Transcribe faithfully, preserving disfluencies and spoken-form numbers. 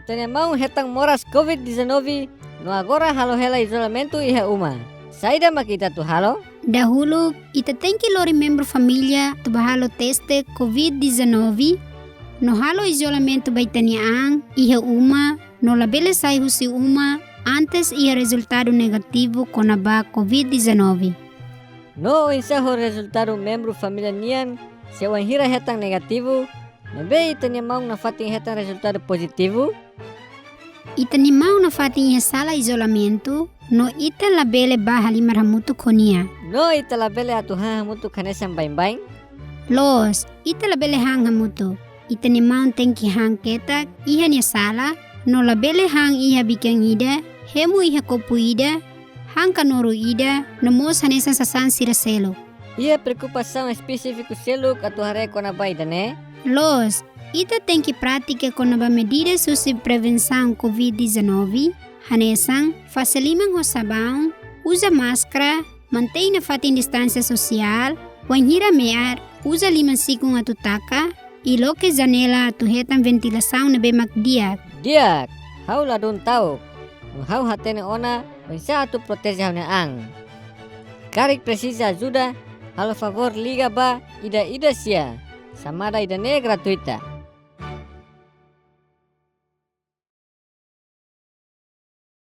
Ita-nia maun hetan moras COVID dezanove, no agora halo hela izolamentu iha uma. Saida mak ita atu halo? Dahuluk, ita tenke lori membru família atu bá halo teste COVID dezanove, no halo izolamentu ba ita-nia an iha uma, no labele sai husi uma antes iha rezultadu negativu kona-ba COVID dezanove. No oinsá ho rezultadu membru família nian, se wainhira hetan negativu, maibé ita-nia maun nafatin hetan rezultadu pozitivu? Ita-nia maun nafatin iha sala izolamentu, no ita labele bá halimar hamutuk ho nia. No ita labele atu han hamutuk hanesan baibain? Loos, ita labele han hamutuk. Ita-nia maun tenke han ketak iha nia sala, no labele han iha bikan ida, hemu iha kopu ida, han kanuru ida, no mós hanesan sasán sira seluk. Iha preokupasaun espesífiku seluk atu haree kona-ba ida-ne'e? Loos, ita tenke pratika kona-ba medidas husi prevensaun COVID dezanove, hanesan fase liman ho sabaun, uza máskara, mantein nafatin distánsia sosiál, wainhira me'ar, uza liman-sikun atu taka, i loke janela atu hetan ventilasaun ne'ebé mak di'ak. Di'ak, ha'u ladún ta'uk. No ha'u hatene ona oinsá atu proteje ha'u-nia an. Karik presiza ajuda, halo favór liga ba ida ida sia. Xamada ida-ne'e gratuita.